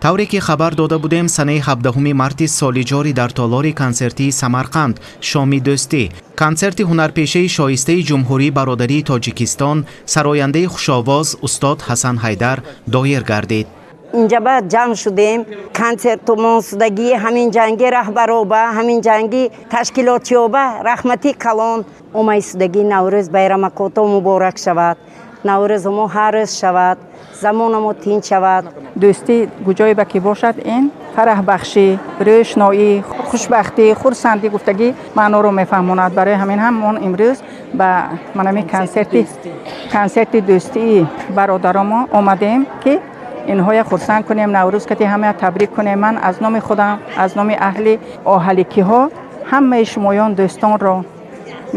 Тавре ки хабар дода будем, санаи 17 марти соли ҷорӣ дар толори консертии Самарқанд «Шоми дӯстӣ» консерти ҳунарпешаи шоистаи Ҷумҳурии бародарии Тоҷикистон, сарояндаи хушовоз устод Ҳасан Ҳайдар доир гардид. Инҷа ба ҷамъ шудем, консертумонсудагии ҳамин ҷанги раҳбароба, ҳамин ҷанги ташкилотчиёба раҳмати калон. Омайсудагии Наврӯз байрамакото муборак шавад, Наврӯзамо ҳар рӯз шавад, замонамо тинч шавад. Дӯстӣ куҷое ба ки бошад, ин фараҳбахшӣ, рӯшноӣ, хушбахтӣ, хурсандӣ гуфтагӣ маъноро мефаҳмонад. Барои ҳамин ҳам мо имрӯз ба манами консерти дӯстии бародаромо омадем, ки инҳоя хурсанд кунем, Наврӯз кати ҳамая табрик кунем. Ман аз номи худам, аз номи аҳли оҳаликиҳо ҳамаи шумоён дӯстонро,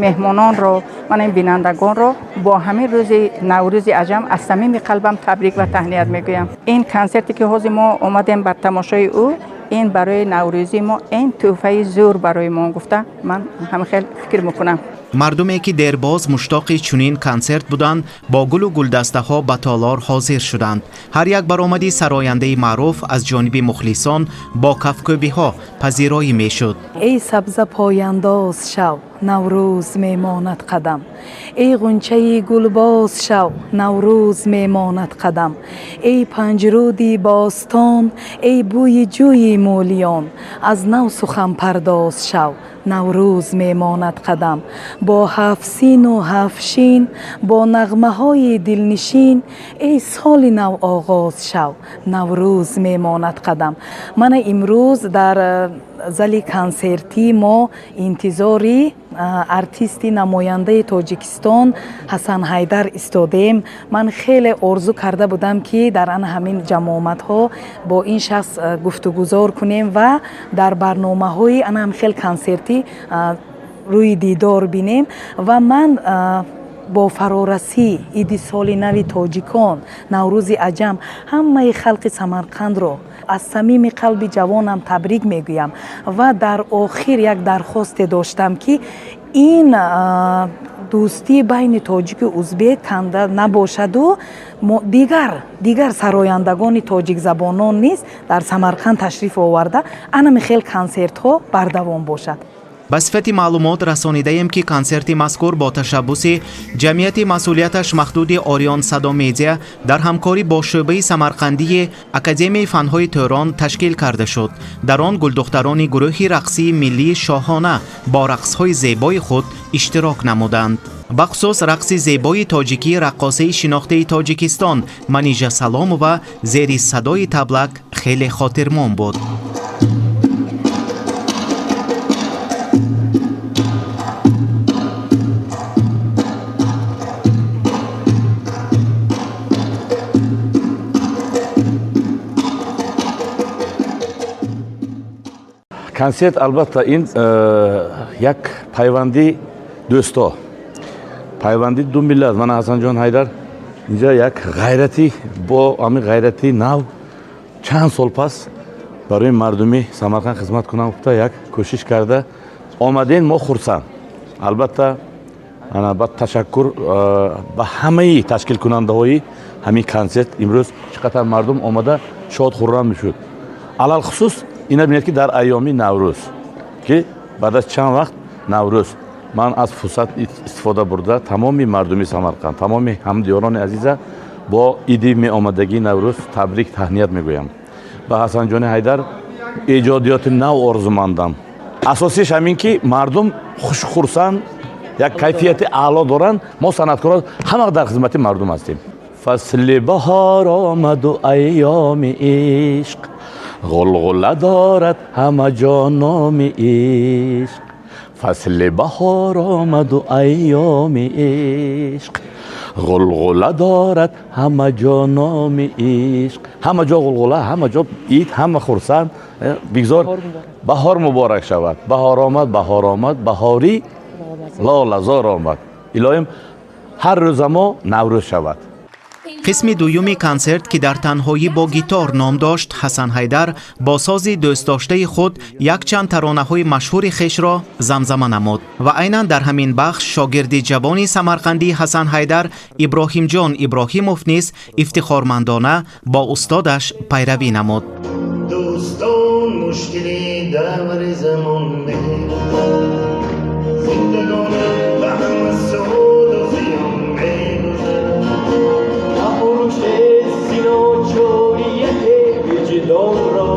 меҳмононро, ман ин бинандагонро бо ҳамин рӯзи Наврӯзи аҷам аз самими қалбам табрик ва таҳният мегӯям. Ин консерте ки ҳозир мо омадем бар тамошои ӯ, ин барои наврӯзии мо ин тӯҳфаи зӯр барои мо гуфта ман ҳамин хел фикр мекунам. Мардуме ки дербоз муштоқи чунин консерт буданд, бо гулу гулдастаҳо ба толор ҳозир шуданд. Ҳар як баромади сарояндаи маъруф аз ҷониби мухлисон бо кафкӯбиҳо пазироӣ мешуд. Эй сабза, пояндоз шав, Наврӯз мемонад қадам. Эй ғунчаи гулбоз шав, Наврӯз мемонад қадам. Эй панҷруди бостон, эй бӯи ҷӯи мӯлиён, аз нав суханпардоз шав, Наврӯз мемонад қадам. Бо ҳафт сину ҳафт шин, бо нағмаҳои дилнишин, эй соли нав оғоз шав, Наврӯз мемонад қадам. Мана имрӯз дар зали консертӣ мо интизори артисти намояндаи Тоҷикистон Ҳасан Ҳайдар истодем. Ман хеле орзу карда будам, ки дар ана ҳамин ҷамъомадҳо бо ин шахс гуфтугузор кунем ва дар барномаҳои ана ҳам хел консертӣ рӯи дидор бинем. Ва ман бо фарорасии иди соли нави тоҷикон, Наврӯзи аҷам, ҳамаи халқи Самарқандро аз самими қалби ҷавонам табрик мегӯям. Ва дар охир як дархосте доштам, ки ин дӯстии байни тоҷику узбек канда набошаду дигар сарояндагони тоҷикзабонон низ дар Самарқанд ташриф оварда, анами хел консертҳо бардавом бошад. Ба сифати маълумот расонидаем, ки консерти мазкур бо ташаббуси ҷамъияти масъулияташ маҳдуди «Ориён Садо Медиа» дар ҳамкорӣ бо шӯъбаи самарқандии Академияи фанҳои Тӯрон ташкил карда шуд. Дар он гулдухтарони гурӯҳи рақсии миллии «Шоҳона» бо рақсҳои зебои худ иштирок намуданд. Бахусус рақси зебои тоҷикии раққосаи шинохтаи Тоҷикистон Манижа Саломова зери садои таблак хеле хотирмон буд. Консерт, албатта, ин як пайванди дӯсто, пайванди ду миллат. Мана Ҳасанҷон Ҳайдар инҷа як ғайрати, бо ҳамин ғайрати нав чанд сол пас барои мардуми Самарқанд хизмат кунам гуфта як кӯшиш карда омадем. Мо хурсанд, албатта. Ана ба ташаккур ба ҳамаи ташкилкунандаҳои ҳамин консерт. Имрӯз чӣ қадар мардум омада шод хуррам мешуд. Алалхусус ина бинед, ки дар айёми Наврӯз, ки баъд аз чанд вақт Наврӯз, ман аз фурсат истифода бурда тамоми мардуми Самарқанд, тамоми ҳамдиёрони азиза бо иди меомадагии Наврӯз табрик таҳният мегӯям. Ба Ҳасанҷони Ҳайдар эҷодиёти нав орзумандам. Асосиш ҳамин, ки мардум хушхурсанд, як кайфияти аъло доранд. Мо санъаткорон ҳама дар хизмати мардум ҳастем. Фасли баҳор омаду айёми ишқ, ғулғула дорад ҳама ҷо номи ишқ. Фасли баҳор омаду айёми ишқ, ғулғула дорад ҳама ҷо номи ишқ. Ҳама ҷо ғулғула, ҳама ҷо ид, ҳама хурсанд. Бигзор баҳор муборак шавад. Баҳор омад, баҳор омад, баҳори лолазор омад. Илоҳим, ҳар рӯза мо Наврӯз шавад. Қисми дуюми консерт, ки дар танҳоӣ бо гитор ном дошт, Ҳасан Ҳайдар бо сози дӯстдоштаи худ якчанд таронаҳои машҳури хешро замзама намуд ва айнан дар ҳамин бахш шогирди ҷавони самарқандии Ҳасан Ҳайдар, Иброҳимҷон Иброҳимов низ ифтихормандона бо устодаш пайравӣ намуд. Дӯстон, мушкили даври замон зиндагона ба ҳама суду зиён мегузарад. Нафурӯшед зи ночорияте виҷдонро,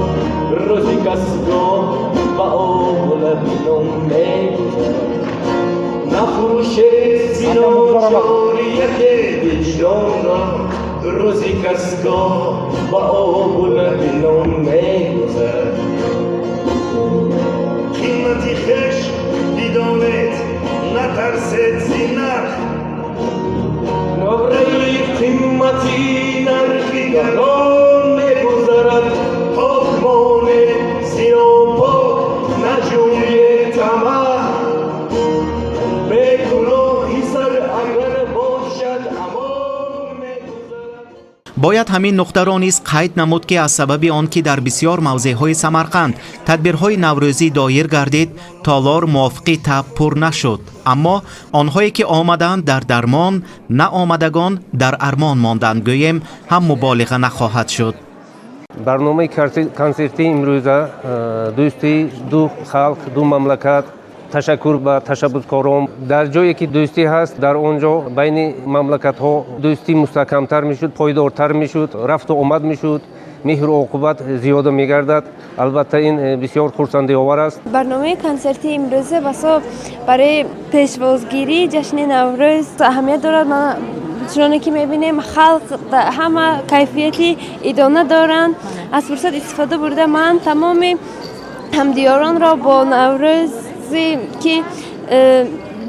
рӯзи касгоҳ ба обу лаби нон мегузарад. Нафурӯшед зи ночорияте виҷдонро, рӯзи касгоҳ ба обу лаби нон мегузарад. Қимати хеш бидонед, натарсед зи нарх. Нобраи қимати нархи гарон мегузарад. Пок монед зи нопок, наҷӯед тамаъ. Бегуноҳи сар агар бошад, амон мегузарад. Бояд ҳамин нуқтаро низ қайд намуд, ки аз сабаби он ки дар бисьёр мавзеъҳои Самарқанд тадбирҳои наврӯзӣ доир гардид, толор мувофиқи таб пур нашуд, аммо онҳое ки омаданд, дар дармон, наомадагон дар армон монданд, гӯем ҳам муболиға нахоҳад шуд. Барномаи консертии имрӯза дӯстии ду халқ, ду мамлакат. Ташаккур ба ташаббускорон. Дар ҷое ки дӯстӣ ҳаст, дар он ҷо байни мамлакатҳо дӯстӣ мустаҳкамтар мешуд, пойдортар мешуд, рафту омад мешуд, меҳру оқубат зиёда мегардад. Албатта, ин бисёр хурсандиовар аст. Барномаи консертии имрӯза басо барои пешвозгирии ҷашни Наврӯз аҳамият дорад. Чуноне ки мебинем, халқ ҳама кайфияти идона доранд. Аз фурсат истифода бурда, ман тамоми ҳамдиёронро бо Наврӯзе ки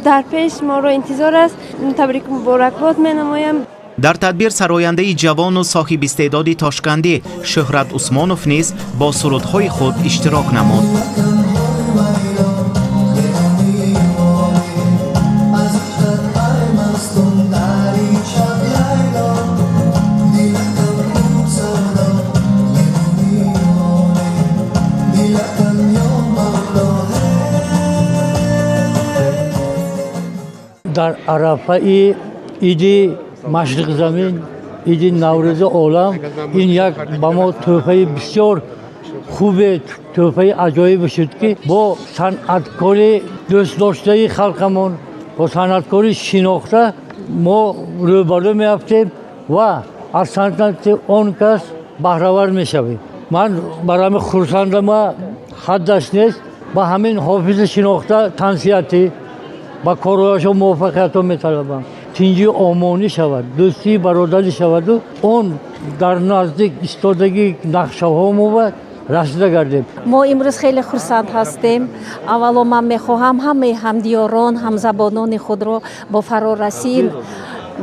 дар пеш моро интизор аст, табрику муборакбод менамоям. Дар тадбир сарояндаи ҷавону соҳибистеъдоди тошкандӣ Шӯҳрат Усмонов низ бо сурудҳои худ иштирок намуд. Дар арафаи иди машриқзамин, иди Наврӯзи олам, ин як ба мо тӯҳфаи бисёр хубе, тӯҳфаи аҷоибе шуд, ки бо санъаткори дӯстдоштаи халқамон, бо санъаткори шинохта мо рӯбарӯ меафтем ва аз санъати он кас баҳравар мешавем. Ман бар ҳамин хурсандама ҳаддаш нест. Ба ҳамин ҳофизи шинохта тансиҳатӣ, ба корҳояшон муваффақиятҳо металабам. Тинҷи омонӣ шавад, дӯстии бародарӣ шаваду он дар наздик истодагии нақшаҳо мо расида гардем. Мо имрӯз хеле хурсанд ҳастем. Аввало ман мехоҳам ҳамаи ҳамдиёрон, ҳамзабонони худро бо фарорасии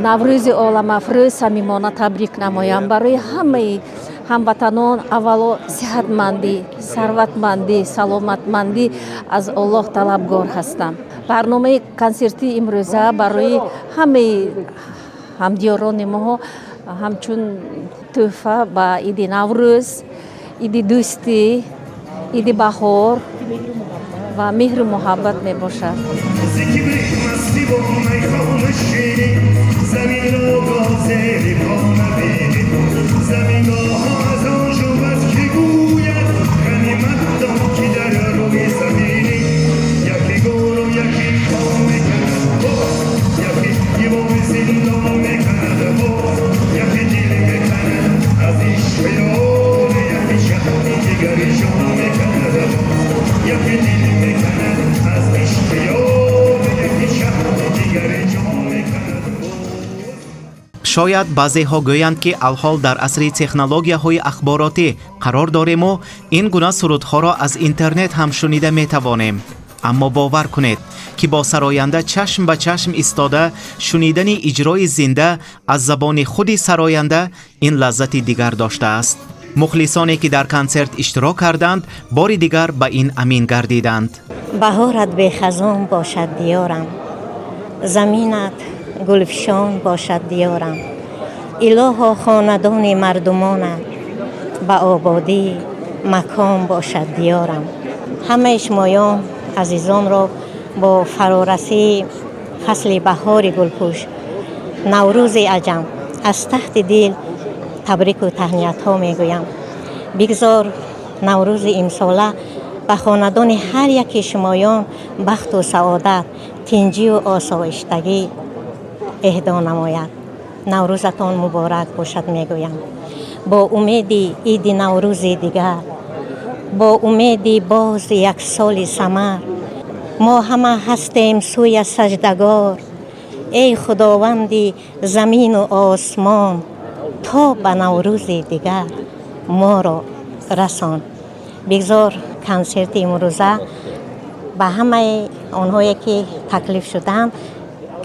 Наврӯзи оламафрӯз самимона табрик намоям. Барои ҳамаи ҳамватанон аввало сиҳатмандӣ, сарватмандӣ, саломатмандӣ аз Оллоҳ талабгор ҳастам. Барномаи консертии имрӯза барои ҳамаи ҳамдиёрони мо ҳамчун тӯҳфа ба иди Наврӯз, иди дӯстӣ, иди баҳор ва меҳру муҳаббат мебошад. Заминро зери по набинӣ, замингоҳ аз он шӯбад, ки гӯяд ғанимат дон, ки дар рӯи заминӣ. Яке гуру, яке по мекунад боз, яке девори зиндон мекунад боз, яке дил мекунад аз ишқи ёр, яке шаҳри дигари ҷон мекунад боз, яке дил мекунад аз ишқи ёр, яке шаҳри дигари ҷон мекунад. Шояд баъзеҳо гӯянд, ки алҳол дар асри технологияҳои ахборотӣ қарор дорему ин гуна сурудҳоро аз интернет ҳам шунида метавонем, аммо бовар кунед, ки бо сароянда чашм ба чашм истода шунидани иҷрои зинда аз забони худи сароянда ин лаззати дигар доштааст. Мухлисоне ки дар консерт иштирок карданд, бори дигар ба ин амин гардиданд. Баҳорат бехазон бошад, диёрам, заминат гулфишон бошад, диёрам. Илоҳо, хонадони мардумонат ба ободӣ макон бошад диёрам. Ҳамаи шумоён азизонро бо фарорасии фасли баҳори гулпӯш, Наврӯзи аҷам, аз таҳти дил табрику таҳниятҳо мегӯям. Бигзор Наврӯзи имсола ба хонадони ҳар яки шумоён бахту саодат, тинҷию осоиштагӣ эҳдо намояд. Наврӯзатон муборак бошад мегӯям, бо умеди иди Наврӯзи дигар, бо умеди боз як соли самар. Мо ҳама ҳастем сӯя саҷдагор. Эй Худованди замину осмон, то ба Наврӯзи дигар моро расон. Бигзор консерти имрӯза ба ҳамаи онҳое ки таклиф шуданд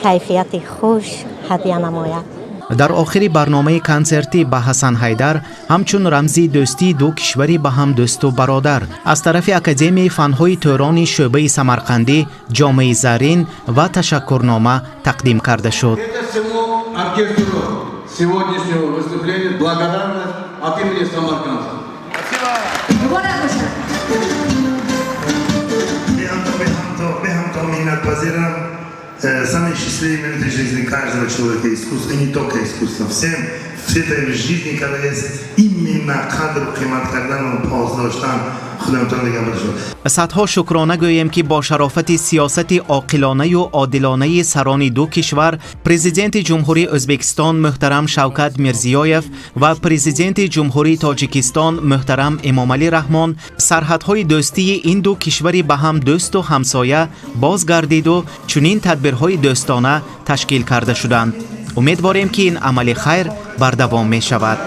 кайфияти хуш ҳадя намояд. Дар охири барномаи консертӣ ба Ҳасан Ҳайдар ҳамчун рамзи дӯстии ду кишвари ба ҳам дӯсту бародар аз тарафи Академияи фанҳои Тӯрони шӯъбаи самарқандӣ ҷомаи заррин ва ташаккурнома тақдим карда шуд. Сегодняшнего выступления благодарность от имени самаркандцев. Муборак бошад. Беҳамто миннатпазирам. Самые счастливые минуты жизни каждого человека искусство, и не только искусство. Всем в этой жизни, когда есть именно қадру қимат кардан ва пос доштан, худамтон дигар бошад. Садҳо шукрона гӯем, ки бо шарофати сиёсати оқилонаю одилонаи сарони ду кишвар, Президенти Ҷумҳурии Ӯзбекистон муҳтарам Шавкат Мирзиёев ва Президенти Ҷумҳурии Тоҷикистон муҳтарам Эмомалӣ Раҳмон, сарҳадҳои дӯстии ин ду кишвари ба ҳам дӯсту ҳамсоя боз гардиду чунин тадбирҳои дӯстона ташкил карда шуданд. Умедворем, ки ин амали хайр бардавом мешавад.